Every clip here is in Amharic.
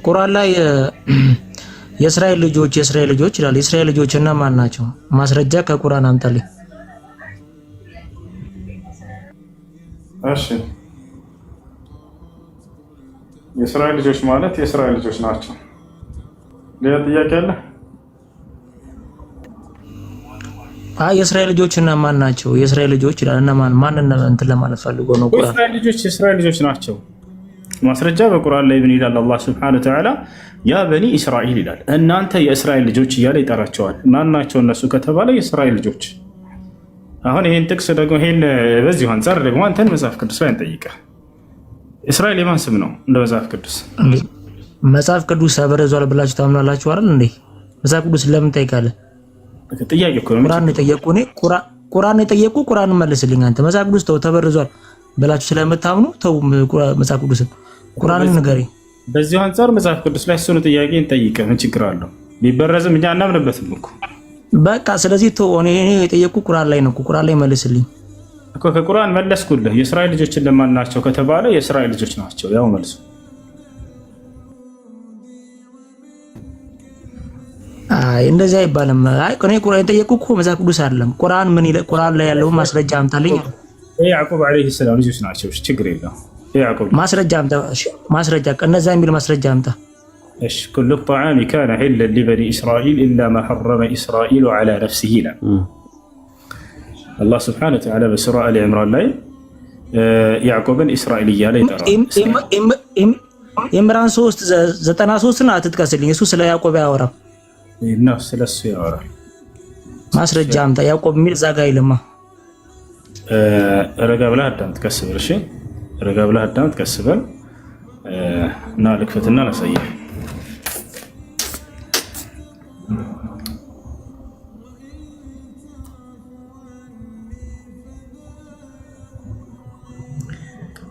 ቁርአን ላይ የእስራኤል ልጆች የእስራኤል ልጆች ይላል። የእስራኤል ልጆች እነማን ናቸው? ማስረጃ ከቁርአን አምጣልኝ። እሺ የእስራኤል ልጆች ማለት የእስራኤል ልጆች ናቸው። ሌላ ጥያቄ አለ? አይ የእስራኤል ልጆች እነማን ናቸው? የእስራኤል ልጆች ይላል። እነማን ማን እንትን ለማለት ፈልጎ ነው ቁርአን? የእስራኤል ልጆች የእስራኤል ልጆች ናቸው። ማስረጃ በቁርአን ላይ ምን ይላል? አላህ سبحانه وتعالى يا بني إسرائيل ይላል። እናንተ የእስራኤል ልጆች እያለ ይጠራቸዋል። ማን ናቸው እነሱ ከተባለ የእስራኤል ልጆች። አሁን ይህን ጥቅስ ደግሞ ይህን በዚሁ አንጻር ደግሞ አንተን መጽሐፍ ቅዱስ ላይ እንጠይቀህ። እስራኤል የማን ስም ነው እንደ መጽሐፍ ቅዱስ? እንዴ መጽሐፍ ቅዱስ ተበርዟል ብላችሁ ታምናላችሁ አይደል እንዴ? መጽሐፍ ቅዱስ ለምን ጠይቃለህ? ጥያቄ እኮ ነው። ቁርአን የጠየቁ እኔ ቁርአን የጠየቁ ቁርአን መልስልኝ። አንተ መጽሐፍ ቅዱስ ተው ተበርዟል ብላችሁ ስለምታምኑ ተው መጽሐፍ ቅዱስን ቁርአንን ንገረኝ። በዚሁ አንጻር መጽሐፍ ቅዱስ ላይ እሱን ጥያቄ እንጠይቅህ። ምን ችግር አለው? ቢበረዝም እኛ አናምንበትም እኮ። በቃ ስለዚህ ተው። እኔ የጠየቁ ቁርአን ላይ ነው። ቁርአን ላይ መልስልኝ እኮ ከቁርአን መለስኩልህ። የእስራኤል ልጆች እነማን ናቸው ከተባለ የእስራኤል ልጆች ናቸው። ያው መልሱ። አይ እንደዚህ አይባልም። አይ እኔ ቁርአን የጠየቁ እኮ መጽሐፍ ቅዱስ አይደለም። ቁርአን ምን ይላል? ቁርአን ላይ ያለውን ማስረጃ አምጣልኝ። የያዕቁብ عليه السلام ልጆች ናቸው። ችግር የለውም። የያዕቁብ ማስረጃ አምጣ። እሺ፣ ማስረጃ እነዛ የሚል ማስረጃ አምጣ። እሺ كل الطعام كان حلا لبني إسرائيل إلا ما حرم إسرائيل على نفسه ይላል አላህ سبحانه وتعالى በሱራ አሊ ዕምራን ላይ ያዕቆብን እስራኤል እያለ ይጠራል። ኢምራን 3 93ን አትጥቀስልኝ። እሱ ስለ ያዕቆብ አያወራም። ነው ስለሱ ያወራል። ማስረጃ አምጣ። ያዕቆብ የሚል እዛ ጋ አይልማ። ረጋ ብለህ አዳምጥ፣ ቀስ በል እሺ። ረጋ ብለህ አዳምጥ፣ ቀስ በል እና ልክፈትና ላሳየህ።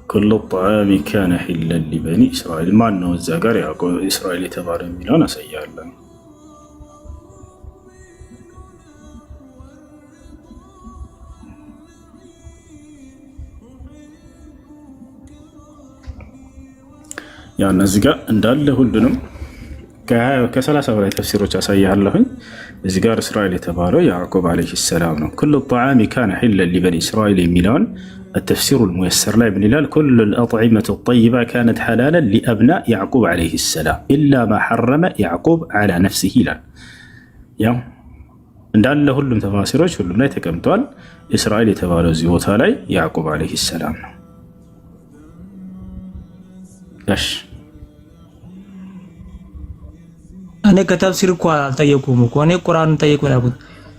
كل الطعام كان حلا لبني إسرائيل ማን ነው እዛ ጋር ያዕቆብ እስራኤል የተባለ የሚለውን አሳያለን። ያ እነዚህ ጋር እንዳለ ሁሉንም ከ30 በላይ ተፍሲሮች አሳያለሁኝ። እዚህ ጋር እስራኤል የተባለው ያዕቆብ عليه السلام ነው። كل الطعام كان حلا لبني إسرائيل የሚለውን التفسير الميسر ላይ ምን ይላል? كل الأطعمة الطيبة كانت حلالا لأبناء يعقوب عليه السلام إلا ما حرم يعقوب على نفسه ይላል። ያው እንዳለ ሁሉም ተፋሲሮች ሁሉም ላይ ተቀምጧል። እስራኤል የተባለው እዚህ ቦታ ላይ ያዕቆብ عليه السلام ነው። እሺ እኔ ከተፍሲር እኮ አልጠየቁም እኮ እኔ ቁርአንን ጠየቁ ያልኩት።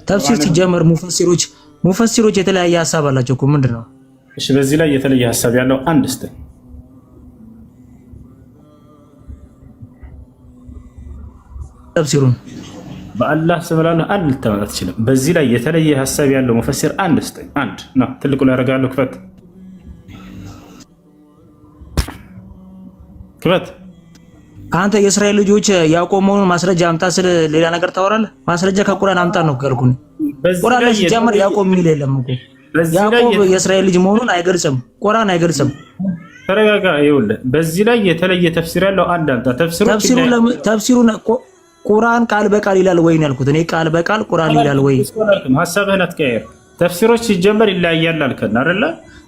ተፍሲር ሲጀመር ሙፈሲሮች የተለያየ ሀሳብ አላቸው እኮ ምንድን ነው? እሺ በዚህ ላይ የተለየ ሀሳብ ያለው አንድ እስቲ ተፍሲሩን በአላህ ስም እላለሁ አንድ ልታመጣ አትችልም። በዚህ ላይ የተለየ ሀሳብ ያለው ሙፈሲር አንድ ስጠኝ። አንድ ነው ትልቁ ላይ አደርጋለሁ። ክፈት ክፈት። አንተ የእስራኤል ልጆች ያዕቆብ መሆኑን ማስረጃ አምጣ ስል ሌላ ነገር ታወራለህ። ማስረጃ ከቁርአን አምጣ ነው ያልኩህ። ቁርአን ላይ ሲጀመር ያዕቆብ የሚል የለም እኮ። ያዕቆብ የእስራኤል ልጅ መሆኑን አይገልጽም፣ ቁርአን አይገልጽም። ተረጋጋ። ይኸውልህ በዚህ ላይ የተለየ ተፍሲር ያለው አንድ አምጣ። ተፍሲሩን ቁርአን ቃል በቃል ይላል ወይ ነው ያልኩት እኔ። ቃል በቃል ቁርአን ይላል ወይ? ሀሳብህን አትቀያየር። ተፍሲሮች ሲጀመር ይለያያል አልከን አይደለ?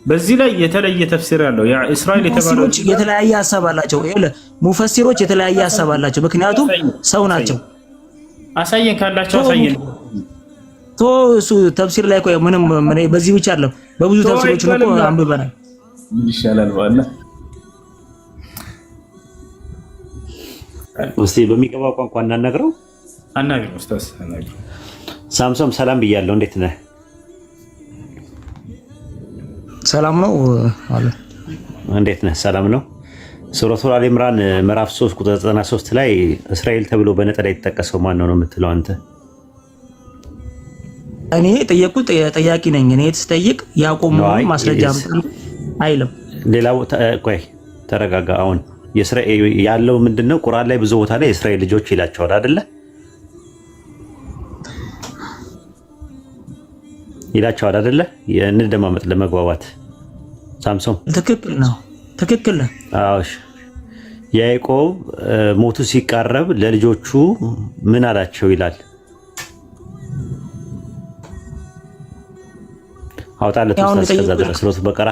በዚህ ላይ የተለየ ተፍሲር ያለው ያ እስራኤል የተባለው የተለያየ ሀሳብ አላቸው። ይኸውልህ ሙፈሲሮች የተለያየ ሀሳብ አላቸው፣ ምክንያቱም ሰው ናቸው። አሳየን ካላቸው አሳየን። ቶ እሱ ተፍሲር ላይ እኮ ምንም በዚህ ብቻ አይደለም፣ በብዙ ተፍሲሮች እኮ አንብበናል። ምን ይሻላል? በኋላ እስቲ በሚገባው ቋንቋ እናናግረው። አናግረው ኡስታዝ አናግረው። ሳምሶም ሰላም ብያለሁ። እንዴት ነህ? ሰላም ነው አለ። እንዴት ነህ? ሰላም ነው። ሱረቱል አል ኢምራን ምዕራፍ 3 ቁጥር 93 ላይ እስራኤል ተብሎ በነጠላ የተጠቀሰው ማን ነው ነው የምትለው አንተ? እኔ ጠየቅኩት፣ ጠያቂ ነኝ እኔ። ስጠይቅ ያዕቆብ መሆኑን ማስረጃ አይልም። ሌላ ቆይ ተረጋጋ። አሁን ያለው ምንድነው? ቁርአን ላይ ብዙ ቦታ ላይ የእስራኤል ልጆች ይላቸዋል አይደለ? ይላቸዋል አይደለ? እንደማመጥ ለመግባባት ሳምሶን ትክክል ነው። ትክክል ነው። አዎ። ያዕቆብ ሞቱ ሲቃረብ ለልጆቹ ምን አላቸው ይላል። አውጣለት ኡስታዝ። እስከዛ ድረስ ሱረቱ በቀራ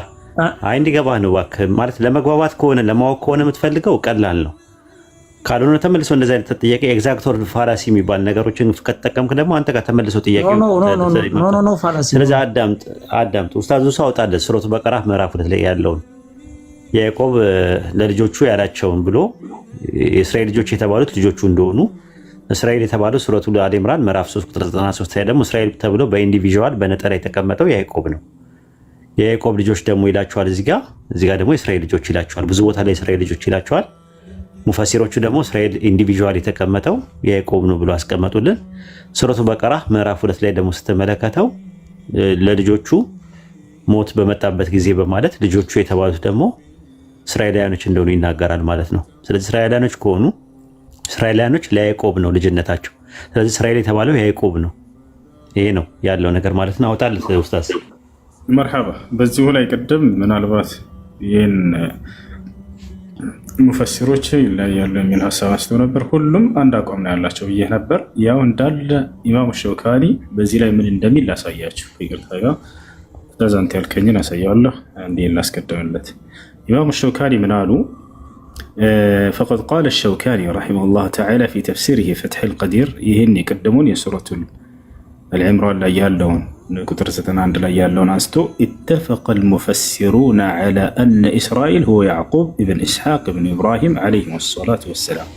አይ እንዲገባህ ነው እባክህ። ማለት ለመግባባት ከሆነ ለማወቅ ከሆነ የምትፈልገው ቀላል ነው። ካልሆነ ተመልሶ እንደዚህ አይነት ጥያቄ exact word fallacy የሚባል ነገሮችን ከተጠቀምክ ደግሞ አንተ ጋር ተመልሶ ጥያቄ። ስለዚህ አዳምጥ አዳምጥ። ኡስታዙ ሰው አውጣለት ሱረቱ በቀራ ምዕራፍ 2 ላይ ያለውን ያዕቆብ ለልጆቹ ያላቸውን ብሎ የእስራኤል ልጆች የተባሉት ልጆቹ እንደሆኑ፣ እስራኤል የተባለው ሱረቱ አል ኢምራን ምዕራፍ 3 ቁጥር 93 ላይ ደግሞ እስራኤል ተብሎ በ individual በነጠላ የተቀመጠው ያዕቆብ ነው። የያዕቆብ ልጆች ደግሞ ይላቸዋል እዚህ ጋ ደግሞ የእስራኤል ልጆች ይላቸዋል። ብዙ ቦታ ላይ የእስራኤል ልጆች ይላቸዋል። ሙፈሲሮቹ ደግሞ እስራኤል individual የተቀመጠው ያዕቆብ ነው ብሎ አስቀመጡልን። ሱረቱ በቀራ ምዕራፍ 2 ላይ ደግሞ ስትመለከተው ለልጆቹ ሞት በመጣበት ጊዜ በማለት ልጆቹ የተባሉት ደግሞ እስራኤላውያኖች እንደሆኑ ይናገራል ማለት ነው። ስለዚህ እስራኤላውያኖች ከሆኑ እስራኤላውያኖች ለያዕቆብ ነው ልጅነታቸው። ስለዚህ እስራኤል የተባለው ያዕቆብ ነው። ይሄ ነው ያለው ነገር ማለት ነው። አውጣለት ኡስታዝ። መርሐባ። በዚሁ ላይ ቅድም ምናልባት ይህን ሙፈሲሮች ይለያሉ የሚል ሀሳብ አንስተው ነበር። ሁሉም አንድ አቋም ነው ያላቸው ብዬ ነበር። ያው እንዳለ ኢማሙ ሸውካኒ በዚህ ላይ ምን እንደሚል ላሳያችሁ። ይቅርታ ጋር ኡስታዝ ያልከኝን አሳያለሁ። አንዴ ላስቀድምለት። ኢማሙ ሸውካኒ ምን አሉ? فقد قال الشوكاني رحمه الله تعالى في تفسيره فتح القدير፣ ይህን የቀደሙን የሱረቱል አልዕምራን ላይ ያለውን ቁጥር 91 ላይ ያለውን አንስቶ اتفق المفسرون على أن إسرائيل هو يعقوب ابن إسحاق ابن إبراهيم عليهم الصلاة والسلام።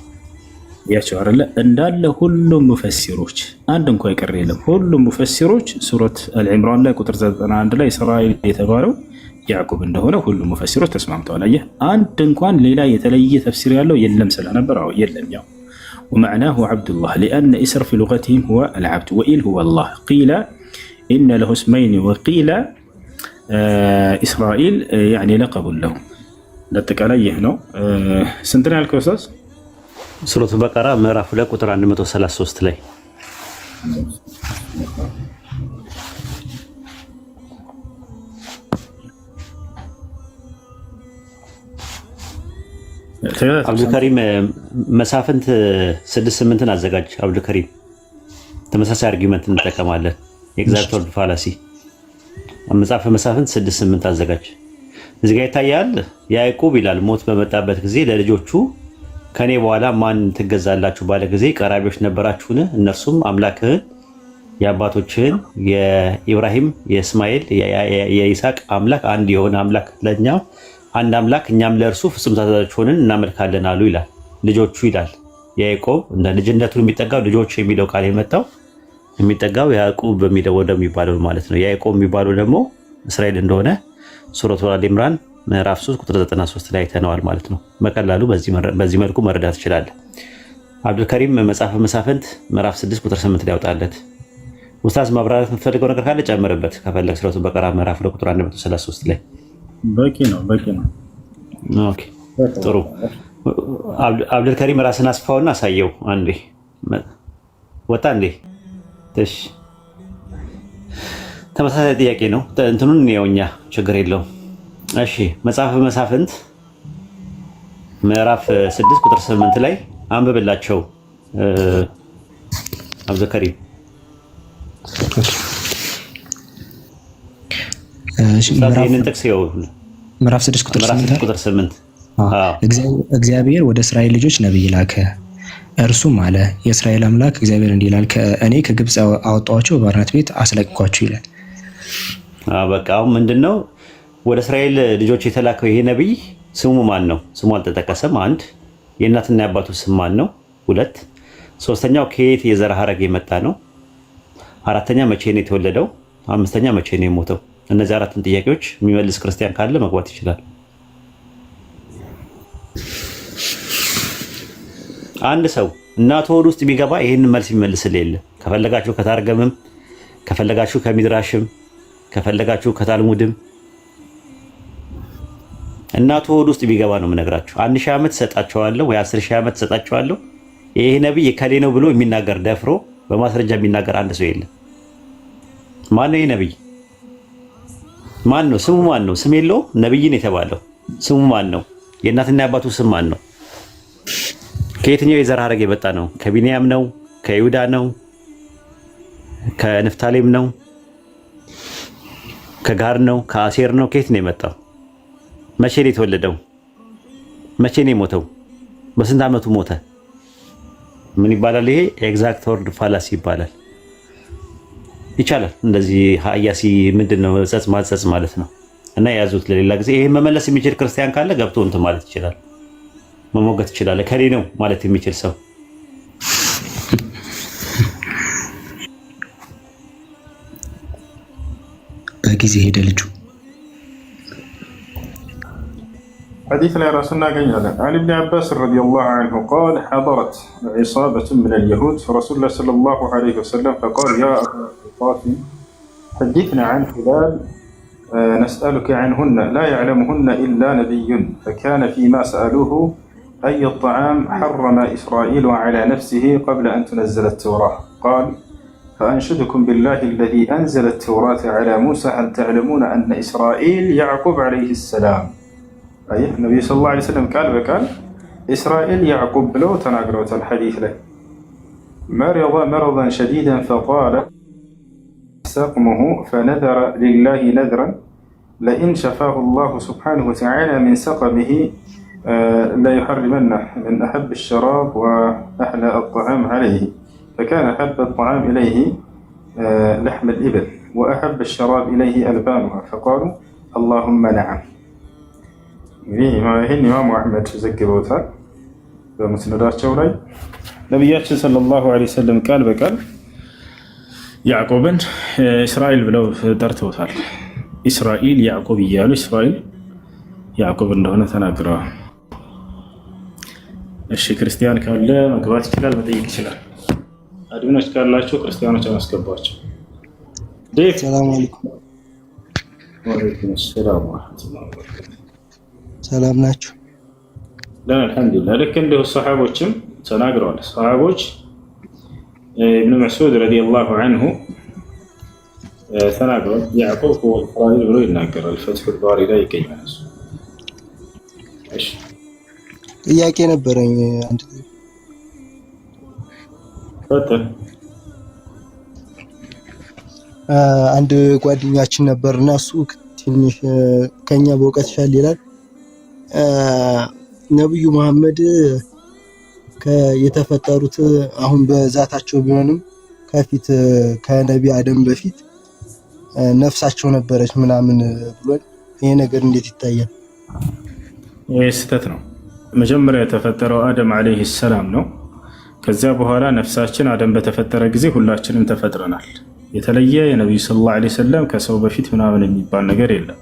ያቸው አይደለ እንዳለ ሁሉም ሙፈሲሮች አንድ እንኳ ይቀር የለም። ሁሉም ሙፈሲሮች ሱረት አልዕምራን ላይ ቁጥር 91 ላይ እስራኤል የተባለው ያዕቁብ እንደሆነ ሁሉም ሙፈሲሮች ተስማምተዋል። አየህ፣ አንድ እንኳን ሌላ የተለየ ተፍሲር ያለው የለም ስለነበር፣ አዎ የለም። ያው ومعناه عبد الله لأن إسر في لغتهم هو العبد وإيل هو الله، قيل إن له اسمين وقيل إسرائيل يعني لقب له። ለአጠቃላይ ይህ ነው። ስንት ነው ያልከው ኡስታዝ? ሱረቱ በቀራ ምዕራፍ 2 ቁጥር 133 ላይ። አብዱልከሪም መሳፍንት 6:8ን አዘጋጅ። አብዱልከሪም፣ ተመሳሳይ argument እንጠቀማለን። የ exact word fallacy። መጽሐፈ መሳፍንት 6:8 አዘጋጅ። እዚህ ጋ ይታያል። ያዕቆብ ይላል ሞት በመጣበት ጊዜ ለልጆቹ ከኔ በኋላ ማን ትገዛላችሁ ባለ ጊዜ ቀራቢዎች ነበራችሁን? እነርሱም አምላክህን የአባቶችህን የኢብራሂም፣ የእስማኤል፣ የይስሐቅ አምላክ አንድ የሆነ አምላክ ለእኛ አንድ አምላክ እኛም ለእርሱ ፍጹም ታዛዦች ሆነን እናመልካለን አሉ ይላል። ልጆቹ ይላል ያዕቆብ እንደ ልጅነቱን የሚጠጋው ልጆች የሚለው ቃል የመጣው የሚጠጋው ያዕቆብ በሚለው ወደሚባለው ማለት ነው። ያዕቆብ የሚባለው ደግሞ እስራኤል እንደሆነ ሱረቱ አል ኢምራን ምዕራፍ 3 ቁጥር 93 ላይ አይተነዋል ማለት ነው። በቀላሉ በዚህ መልኩ መረዳት ትችላለህ። አብዱልከሪም መጽሐፈ መሳፍንት ምዕራፍ 6 ቁጥር 8 ላይ ያውጣለት። ኡስታዝ፣ ማብራራት የምትፈልገው ነገር ካለ ጨምርበት ከፈለግ ሱረቱ በቀራ ምዕራፍ 2 ቁጥር 133 ላይ። በቂ ነው፣ በቂ ነው። Okay፣ ጥሩ። አብዱልከሪም ራስን አስፋውና አሳየው። አንዴ ወጣ እንዴ? እሺ፣ ተመሳሳይ ጥያቄ ነው። እንትኑን ያው እኛ ችግር የለውም። እሺ፣ መጽሐፈ መሳፍንት ምዕራፍ 6 ቁጥር 8 ላይ አንብብላቸው አብዱልከሪም። ይህንን ጥቅስ ይኸው። ምዕራፍ 6 ቁጥር 8። እግዚአብሔር ወደ እስራኤል ልጆች ነቢይ ላከ። እርሱም አለ፣ የእስራኤል አምላክ እግዚአብሔር እንዲህ ይላል፣ እኔ ከግብፅ አወጣኋቸው፣ በባርነት ቤት አስለቅኳቸው ይላል። በቃ አሁን ምንድን ነው ወደ እስራኤል ልጆች የተላከው ይሄ ነቢይ ስሙ ማን ነው? ስሙ አልተጠቀሰም። አንድ፣ የእናትና የአባቱ ስም ማን ነው? ሁለት፣ ሶስተኛው ከየት የዘር ሐረግ የመጣ ነው? አራተኛ መቼ ነው የተወለደው? አምስተኛ መቼ ነው የሞተው? እነዚህ አራትን ጥያቄዎች የሚመልስ ክርስቲያን ካለ መግባት ይችላል። አንድ ሰው እናቱ ሆድ ውስጥ ቢገባ ይህንን መልስ የሚመልስልህ የለም። ከፈለጋችሁ ከታርገምም፣ ከፈለጋችሁ ከሚድራሽም፣ ከፈለጋችሁ ከታልሙድም እናቱ ሆድ ውስጥ ቢገባ ነው የምነግራችሁ። 1000 ዓመት ሰጣቸዋለሁ ወይ 10,000 ዓመት ሰጣቸዋለሁ። ይሄ ነቢይ እከሌ ነው ብሎ የሚናገር፣ ደፍሮ በማስረጃ የሚናገር አንድ ሰው የለም። ማን ነው ይሄ ነቢይ? ማን ነው? ስሙ ማን ነው? ስም የለውም። ነቢይን የተባለው ስሙ ማን ነው? የእናትና የአባቱ ስም ማን ነው? ከየትኛው የዘር ሐረግ የመጣ ነው? ከቢንያም ነው? ከይሁዳ ነው? ከንፍታሌም ነው? ከጋድ ነው? ከአሴር ነው? ከየት ነው የመጣው? መቼ ነው የተወለደው? መቼ ነው የሞተው? በስንት ዓመቱ ሞተ? ምን ይባላል ይሄ? Exact word fallacy ይባላል። ይቻላል እንደዚህ ሀያሲ ምንድን ነው ጸጽ ማጸጽ ማለት ነው። እና የያዙት ለሌላ ጊዜ ይሄን መመለስ የሚችል ክርስቲያን ካለ ገብቶ እንትን ማለት ይችላል፣ መሞገት ይችላል። ከሌ ነው ማለት የሚችል ሰው። በጊዜ ሄደ ልጁ። ሐዲስ ላይ ራሱ እናገኛለን። عن ابن عباس رضي الله عنه قال حضرت عصابة من اليهود رسول الله صلى الله عليه وسلم فقال يا أبا القاسم حدثنا عن خلال نسألك عنهن لا يعلمهن إلا نبي، فكان فيما سألوه أي الطعام حرم إسرائيل على نفسه قبل أن تنزل التوراة؟ قال فأنشدكم بالله الذي أنزل التوراة على موسى، هل تعلمون أن إسرائيل يعقوب عليه السلام؟ አየህ፣ ነቢዩ صلى الله عليه وسلم ቃል በቃል እስራኤል ያዕቁብ ብለው ተናግረውታል። ሐዲስ ላይ مرض مرضا شديدا فطال سقمه فنذر لله نذرا لئن شفاه الله سبحانه وتعالى من سقمه ليحرمن من أحب الشراب وأحلى الطعام عليه، فكان أحب الطعام إليه لحم الإبل وأحب الشراب إليه ألبانها، فقالوا اللهم نعم። እንግዲህ ይህን ኢማሙ አሕመድ ዘግበውታል በሙስነዳቸው ላይ። ነቢያችን صلى الله عليه وسلم ቃል በቃል ያዕቆብን እስራኤል ብለው ጠርተውታል። ኢስራኤል ያዕቆብ እያሉ እስራኤል ያዕቆብ እንደሆነ ተናግረዋል። እሺ፣ ክርስቲያን ካለ መግባት ይችላል፣ መጠየቅ ይችላል። Admin ኦች ካላቸው ክርስቲያኖች አናስገቧቸው። ዴቭ። ሰላም አለይኩም። وعليكم السلام ورحمة الله وبركاته። ሰላም ናችሁ? ደህና አልሐምዱሊላህ። ልክ እንዲሁ ሰሓቦችም ተናግረዋል። ሰሓቦች ኢብኑ መስዑድ رضي الله عنه ተናግረዋል። ያዕቆብ هو እስራኤል ብሎ ይናገራል። ፈትሑል ባሪ ላይ ይገኛል እሱ። እሺ። ጥያቄ ነበረኝ። አንድ ቀጥል። አንድ ጓደኛችን ነበርና እሱ ትንሽ ከኛ በእውቀት ሻል ይላል። ነብዩ መሐመድ የተፈጠሩት አሁን በዛታቸው ቢሆንም ከፊት ከነቢ አደም በፊት ነፍሳቸው ነበረች ምናምን ብሏል። ይሄ ነገር እንዴት ይታያል? ይህ ስህተት ነው። መጀመሪያ የተፈጠረው አደም عليه السلام ነው። ከዚያ በኋላ ነፍሳችን አደም በተፈጠረ ጊዜ ሁላችንም ተፈጥረናል። የተለየ የነቢዩ صلى الله عليه وسلم ከሰው በፊት ምናምን የሚባል ነገር የለም።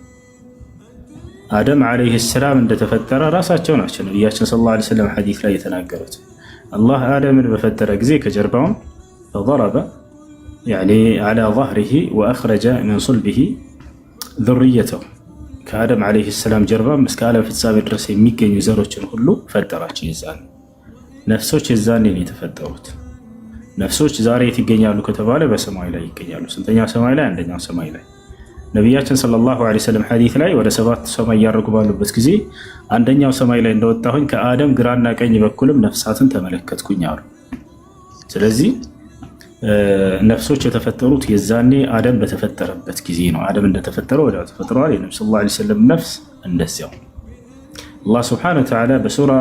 አደም عليه السلام እንደተፈጠረ ራሳቸው ናቸው ነቢያችን صلى الله عليه وسلم ሐዲስ ላይ የተናገሩት። አላህ አደምን በፈጠረ ጊዜ ከጀርባውን فضرب يعني على ظهره وأخرج من صلبه ذريته፣ ከአደም عليه السلام ጀርባም እስከ ዓለም ፍጻሜ ድረስ የሚገኙ ዘሮችን ሁሉ ፈጠራቸው። የዛኔ ነፍሶች የዛኔ ነው የተፈጠሩት። ነፍሶች ዛሬ የት ይገኛሉ ከተባለ በሰማይ ላይ ይገኛሉ። ስንተኛ ሰማይ ላይ? አንደኛው ሰማይ ላይ። ነቢያችን صلى الله عليه وسلم ሐዲስ ላይ ወደ ሰባት ሰማይ እያደረጉ ባሉበት ጊዜ አንደኛው ሰማይ ላይ እንደወጣሁኝ ከአደም ግራና ቀኝ በኩልም ነፍሳትን ተመለከትኩኝ አሉ። ስለዚህ ነፍሶች የተፈጠሩት የዛኔ አደም በተፈጠረበት ጊዜ ነው። አደም እንደተፈጠረ ወዲያው ተፈጥረዋል። የነቢ صلى الله عليه وسلم ነፍስ እንደዚያው። አላህ سبحانه وتعالى በሱራ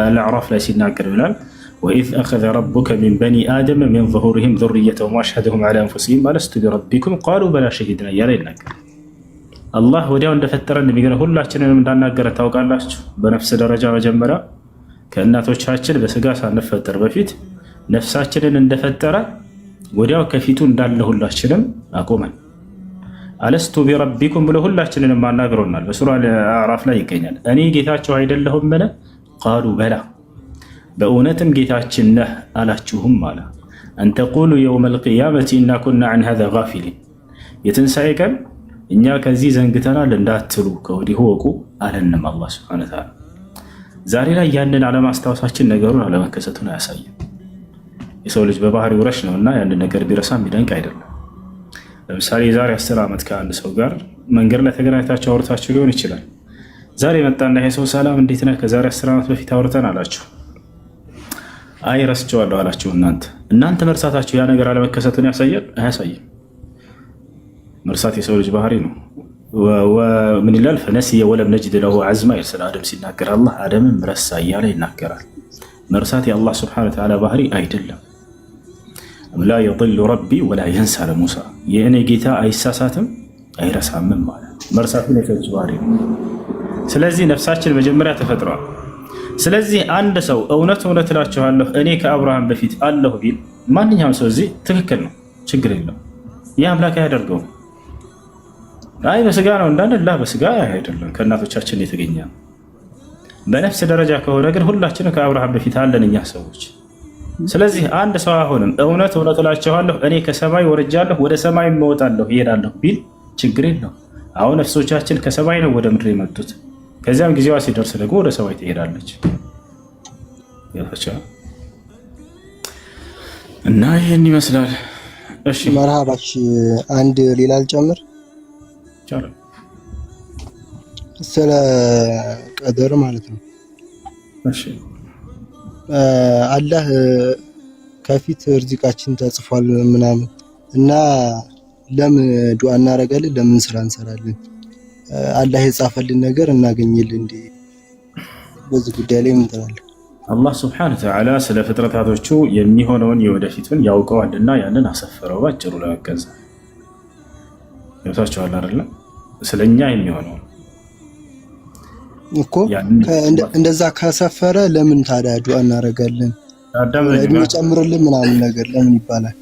አልአዕራፍ ላይ ሲናገር ይላል وإذ أخذ ربك من بني آدم من ظهورهم ذريتهم وأشهدهم على أنفسهم ألست بربكم قالوا بلى شهدنا እያለ ይናገራል። አላህ ወዲያው እንደፈጠረን የሚገርም ሁላችንንም እንዳናገረ ታውቃላችሁ። በነፍስ ደረጃ መጀመሪያ ከእናቶቻችን በስጋ ሳንፈጠር በፊት ነፍሳችንን እንደፈጠረ ወዲያው ከፊቱ እንዳለ ሁላችንም አቆመን። ألست بربكم ብሎ ሁላችንንም አናግሮናል። በሱራ አዕራፍ ላይ ይገኛል። እኔ ጌታችሁ አይደለሁምን? قالوا بلى፣ በእውነትም ጌታችን ነህ አላችሁም አለ። أن تقولوا يوم القيامة إنا كنا عن هذا غافلين፣ የትንሣኤ ቀን እኛ ከዚህ ዘንግተናል እንዳትሉ ከወዲሁ ወቁ አለንም አላህ سبحانه وتعالى። ዛሬ ላይ ያንን አለማስታወሳችን ነገሩን አለመከሰቱን አያሳይም። የሰው ልጅ በባህሪው ረሽ ነው እና ያንን ነገር ቢረሳ የሚደንቅ አይደለም። ለምሳሌ የዛሬ 10 ዓመት ከአንድ ሰው ጋር መንገድ ላይ ተገናኝታችሁ አውርታችሁ ሊሆን ይችላል። ዛሬ መጣና ይሄ ሰው ሰላም እንዴት ነህ? ከዛሬ 10 ዓመት በፊት አውርተን አላችሁ። አይ ረስቼዋለሁ አላችሁ እናንተ። እናንተ መርሳታችሁ ያ ነገር አለመከሰቱን ያሳያል? አያሳይም። መርሳት የሰው ልጅ ባህሪ ነው። ምን ይላል? فنسي ولم نجد له عزما ይል ስለ አደም ሲናገር አላህ አደምም ረሳ እያለ ይናገራል። መርሳት የአላህ سبحانه وتعالى ባህሪ አይደለም። لا يضل ربي ولا ينسى ለሙሳ የእኔ ጌታ አይሳሳትም አይረሳምም ማለት መርሳት ግን የሰው ልጅ ባህሪ ነው። ስለዚህ ነፍሳችን መጀመሪያ ተፈጥሯል። ስለዚህ አንድ ሰው እውነት እውነት እላችኋለሁ እኔ ከአብርሃም በፊት አለሁ ቢል ማንኛውም ሰው እዚህ ትክክል ነው፣ ችግር የለው። ይህ አምላክ አያደርገውም። አይ በስጋ ነው እንዳንል፣ لا በስጋ አይደለም፣ ከእናቶቻችን የተገኘ ነው። በነፍስ ደረጃ ከሆነ ግን ሁላችንም ከአብርሃም በፊት አለን እኛ ሰዎች። ስለዚህ አንድ ሰው አሁንም እውነት እውነት እላችኋለሁ እኔ ከሰማይ ወርጃለሁ ወደ ሰማይ እወጣለሁ እሄዳለሁ ቢል ችግር የለው። አሁን ነፍሶቻችን ከሰማይ ነው ወደ ምድር የመጡት። ከዚያም ጊዜዋ ሲደርስ ደግሞ ወደ ሰማይ ትሄዳለች። እና ይህን ይመስላል። እሺ። መርሃባች፣ አንድ ሌላ ልጨምር። ይቻላል። ስለ ቀደር ማለት ነው። እሺ። አላህ ከፊት እርዚቃችን ተጽፏል ምናምን እና ለምን ዱዓ እናደርጋለን? ለምን ስራ እንሰራለን? አላህ የጻፈልን ነገር እናገኝልን እንዴ? በዚህ ጉዳይ ላይ ምን ትላለህ? አላህ سبحانه وتعالى ስለ ፍጥረታቶቹ የሚሆነውን የወደፊቱን ያውቀዋልና ያንን አሰፈረው። ባጭሩ ለመገንዘብ ገብታችኋል አይደለም? ስለኛ የሚሆነውን እኮ እንደዛ ካሰፈረ ለምን ታዲያ ዱዓ እናደርጋለን? እድሜ ጨምርልን ምናምን ነገር ለምን ይባላል?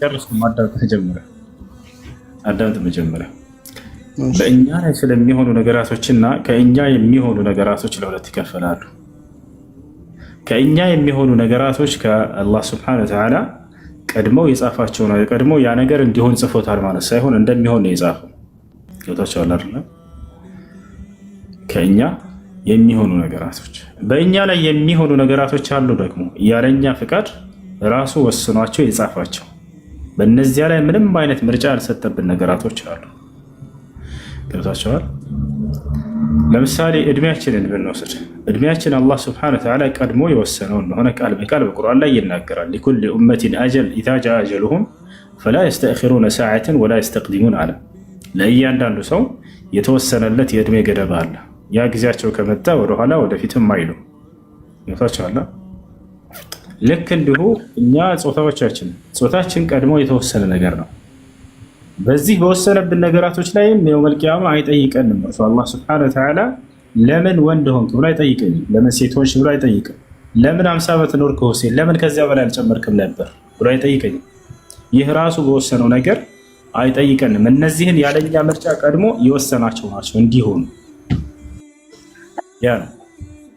አዳምጥ መጀመሪያ። በእኛ ላይ ስለሚሆኑ ነገራቶችና ከእኛ የሚሆኑ ነገራቶች ለሁለት ይከፈላሉ። ከእኛ የሚሆኑ ነገራቶች ከአላህ سبحانه وتعالى ቀድመው የጻፋቸው ነው። ቀድሞ ያ ነገር እንዲሆን ጽፎታል ማለት ሳይሆን እንደሚሆን ነው የጻፈው። ገብታችኋል አይደለም? ከእኛ የሚሆኑ ነገራቶች፣ በእኛ ላይ የሚሆኑ ነገራቶች አሉ ደግሞ ያለኛ ፍቃድ ራሱ ወስኗቸው የጻፋቸው፣ በእነዚያ ላይ ምንም አይነት ምርጫ ያልሰጠብን ነገራቶች አሉ። ገብታችኋል? ለምሳሌ እድሜያችንን ብንወስድ እድሜያችን አላህ سبحانه وتعالى ቀድሞ የወሰነው እንደሆነ ቃል በቃል በቁርአን ላይ ይናገራል። لكل أمة أجل إذا جاء أجلهم فلا يستأخرون ساعة ولا يستقدمون አለ። ለእያንዳንዱ ሰው የተወሰነለት የእድሜ ገደብ አለ። ያ ጊዜያቸው ከመጣ ወደኋላ ወደፊትም አይሉ። ገብታችኋል? ልክ እንዲሁ እኛ ጾታዎቻችን ጾታችን ቀድሞ የተወሰነ ነገር ነው። በዚህ በወሰነብን ነገራቶች ላይም يوم القيامة አይጠይቀንም። እርሱ አላህ سبحانه وتعالى ለምን ወንድ ሆንክ ብሎ አይጠይቀኝም። ለምን ሴት ሆንሽ ብሎ አይጠይቅም። ለምን 50 ዓመት ኖርክ ሁሴን፣ ለምን ከዚያ በላይ አልጨመርክም ነበር ብሎ አይጠይቀኝም። ይህ ራሱ በወሰነው ነገር አይጠይቀንም። እነዚህን ያለኛ ምርጫ ቀድሞ የወሰናቸው ናቸው እንዲሆኑ። ያ ነው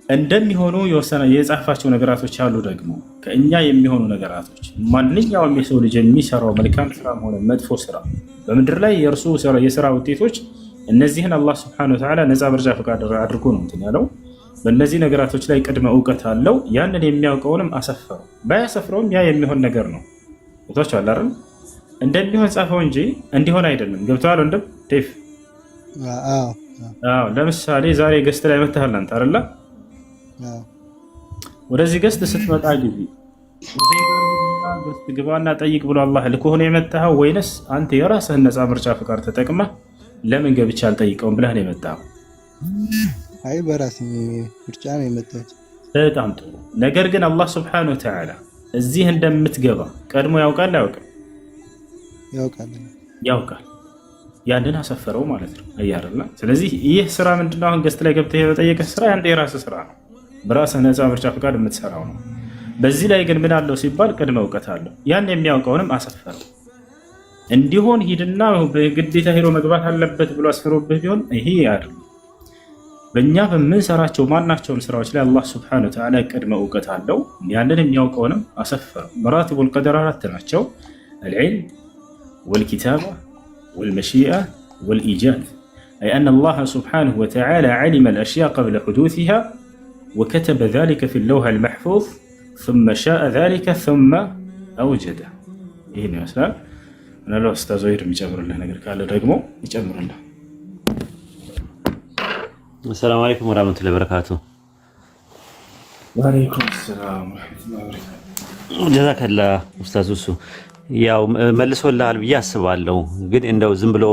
እንደሚሆኑ የወሰነ የጻፋቸው ነገራቶች አሉ። ደግሞ ከእኛ የሚሆኑ ነገራቶች ማንኛውም የሰው ልጅ የሚሰራው መልካም ስራም ሆነ መጥፎ ስራ በምድር ላይ የእርሱ የስራ ውጤቶች እነዚህን አላህ سبحانه وتعالى ነፃ ምርጫ ፈቃድ አድርጎ ነው እንትን ያለው። በእነዚህ ነገራቶች ላይ ቅድመ እውቀት አለው። ያንን የሚያውቀውንም አሰፈረው። ባያሰፍረውም ያ የሚሆን ነገር ነው። ገብቷችኋል አይደል? እንደሚሆን ጻፈው እንጂ እንዲሆን አይደለም። ገብቶሃል ወንድም ቴፍ? አዎ። ለምሳሌ ዛሬ guest ላይ መተሃል አንተ አይደለ? ወደዚህ guest ስትመጣ ጊዜ guest ግባና ጠይቅ ብሎ አላህ ልኮህ ነው የመጣኸው ወይንስ አንተ የራስህን ነፃ ምርጫ ፈቃድ ተጠቅመህ ለምን ገብቼ አልጠይቀውም ብለህ ነው የመጣኸው? አይ በራሴ ምርጫ ነው የመጣሁት። በጣም ጥሩ። ነገር ግን አላህ سبحانه وتعالى እዚህ እንደምትገባ ቀድሞ ያውቃል አያውቅም? ያውቃል። ያውቃል። ያንን አሰፈረው ማለት ነው። አያርላ ስለዚህ ይህ ስራ ምንድነው? አሁን guest ላይ ገብተህ የመጠየቅህ ስራ ያንተ የራስህ ስራ ነው። በራስህ ነፃ ምርጫ ፈቃድ የምትሰራው ነው። በዚህ ላይ ግን ምን አለው ሲባል ቅድመ እውቀት አለው። ያን የሚያውቀውንም አሰፈረው። እንዲሆን ሂድና በግዴታ ሄዶ መግባት አለበት ብሎ አስፈሮብህ ቢሆን ይሄ አይደለም። በእኛ በምንሰራቸው ማናቸውም ስራዎች ላይ አላህ سبحانه وتعالى ቅድመ እውቀት አለው። ያንን የሚያውቀውንም አሰፈረው። مراتب القدر አራት ናቸው። العلم والكتابة والمشيئة والإيجاد، أي أن الله سبحانه وتعالى علم الأشياء قبل حدوثها وكتب ذلك في اللوح المحفوظ ثم شاء ذلك ثم أوجده። ይህን ይመስላል። ምናልባት ኡስታዝ ወሂድ የሚጨምርልህ ነገር ካለ ደግሞ ይጨምርልህ። السلام عليكم ورحمة الله وبركاته። وعليكم السلام ورحمة الله وبركاته። ጀዛከላ ኡስታዝ። እሱ ያው መልሶልሃል ብዬ አስባለሁ። ግን እንደው ዝም ብሎ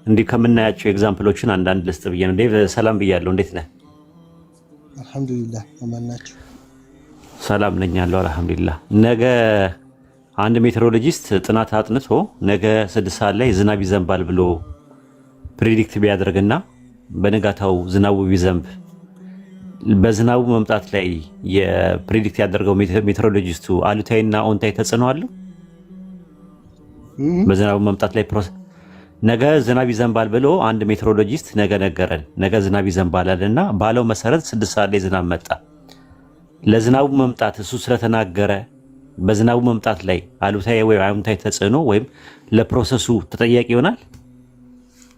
እንዲህ ከምናያቸው example ኦችን አንዳንድ ልስጥ ብዬ ነው። ዴቭ ሰላም ብያለሁ። እንዴት ነህ? አልሐምዱሊላህ አማን ናቸው። ሰላም ነኝ ያለው አልሐምዱሊላህ። ነገ አንድ meteorologist ጥናት አጥንቶ ነገ 6 ሰዓት ላይ ዝናብ ይዘንባል ብሎ predict ቢያደርግና በንጋታው ዝናቡ ቢዘንብ በዝናቡ መምጣት ላይ የ predict ያደርገው meteorologist ኡ አሉታዊና አዎንታዊ ተጽዕኖ አለው? በዝናቡ መምጣት ላይ ነገ ዝናብ ይዘንባል ብሎ አንድ meteorologist ነገ ነገረን። ነገ ዝናብ ይዘንባል አለና ባለው መሰረት 6 ሰዓት ላይ ዝናብ መጣ። ለዝናቡ መምጣት እሱ ስለተናገረ በዝናቡ መምጣት ላይ አሉታዊ ወይም አዎንታዊ ተጽዕኖ ወይም ለ process ኡ ተጠያቂ ይሆናል?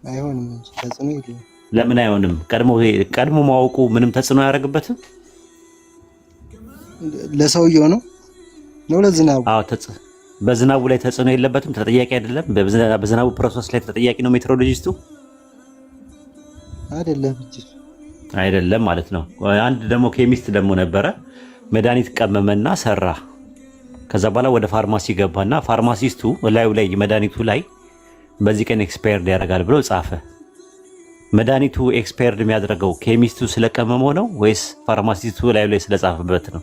አይሆንም እንጂ ተጽዕኖ የለውም። ለምን አይሆንም? ቀድሞ ማወቁ ምንም ተጽዕኖ አያደርግበትም? ለሰውየው ነው ለዝናቡ? አዎ፣ በዝናቡ ላይ ተጽዕኖ የለበትም። ተጠያቂ አይደለም። በዝናቡ process ላይ ተጠያቂ ነው meteorologist ኡ? አይደለም እንጂ። አይደለም ማለት ነው። አንድ ደግሞ chemist ደግሞ ነበረ። መድኃኒት ቀመመና ሰራ። ከዛ በኋላ ወደ ፋርማሲ ገባና pharmacist ኡ እላዩ ላይ መድኃኒቱ ላይ በዚህ ቀን expired ያደርጋል ብሎ ጻፈ። መድኃኒቱ expired የሚያደርገው chemist ኡ ስለቀመመው ነው ወይስ pharmacist ኡ እላዩ ላይ ስለጻፈበት ነው?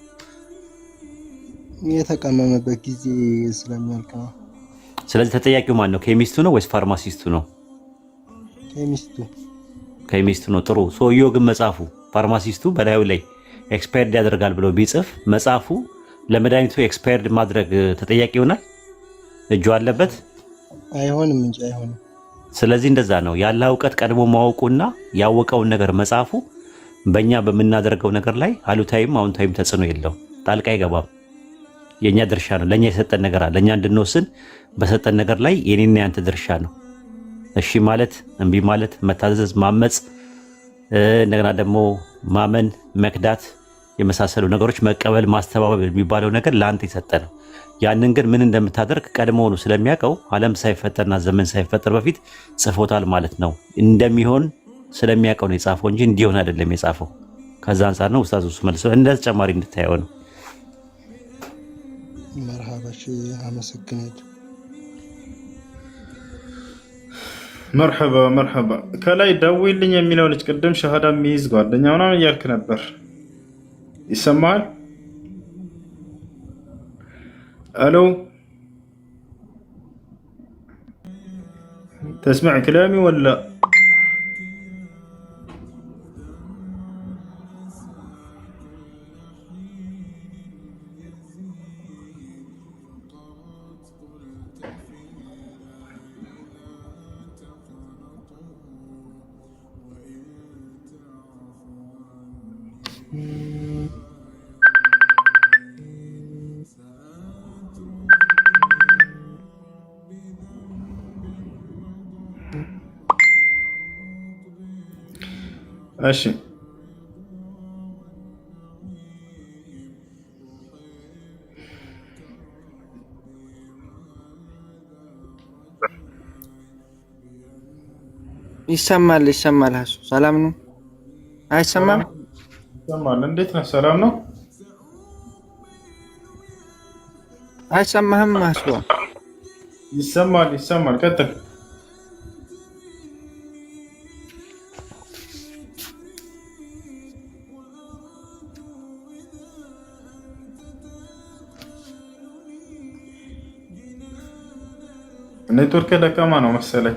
የተቀመመበት ጊዜ ስለሚያልቅ ነው። ስለዚህ ተጠያቂው ማን ነው? Chemist ኡ ነው ወይስ pharmacist ኡ ነው? Chemist ኡ። Chemist ኡ ነው። ጥሩ። ሰውየው ግን መጻፉ pharmacist ኡ በላዩ ላይ expired ያደርጋል ብሎ ቢጽፍ መጻፉ ለመድኃኒቱ expired ማድረግ ተጠያቂ ይሆናል? እጁ አለበት? አይሆንም እንጂ፣ አይሆንም። ስለዚህ እንደዛ ነው ያለ እውቀት ቀድሞ ማወቁና ያወቀውን ነገር መጻፉ በእኛ በምናደርገው ነገር ላይ አሉታዊም አዎንታዊም ተጽዕኖ የለውም። ጣልቃ አይገባም። የእኛ ድርሻ ነው። ለእኛ የሰጠን ነገር አለ። ለእኛ እንድንወስን በሰጠን ነገር ላይ የኔና ያንተ ድርሻ ነው። እሺ ማለት፣ እምቢ ማለት፣ መታዘዝ፣ ማመፅ፣ እንደገና ደግሞ ማመን፣ መክዳት የመሳሰሉ ነገሮች መቀበል፣ ማስተባበል የሚባለው ነገር ለአንተ የሰጠ ነው። ያንን ግን ምን እንደምታደርግ ቀድሞውኑ ስለሚያውቀው ዓለም ሳይፈጠርና ዘመን ሳይፈጠር በፊት ጽፎታል ማለት ነው። እንደሚሆን ስለሚያውቀው ነው የጻፈው እንጂ እንዲሆን አይደለም የጻፈው። ከዛ አንጻር ነው ኡስታዝ እሱ መልሶ እንደ ተጨማሪ እንድታየው ነው። መርሃባሽ፣ አመሰግናለሁ። መርሐባ መርሐባ። ከላይ ደውይልኝ የሚለው ልጅ ቅድም ሸሃዳ የሚይዝ ጓደኛ ምናምን እያልክ ነበር። ይሰማሃል? አሎ፣ تسمع كلامي ولا؟ እሺ። ይሰማል፣ ይሰማል። ሀሱ ሰላም ነው? አይሰማም? ይሰማል። እንዴት ነህ? ሰላም ነው? አይሰማህም? ሀሱ። ይሰማል፣ ይሰማል። ቀጥል። ኔትወርክ ደካማ ነው መሰለኝ።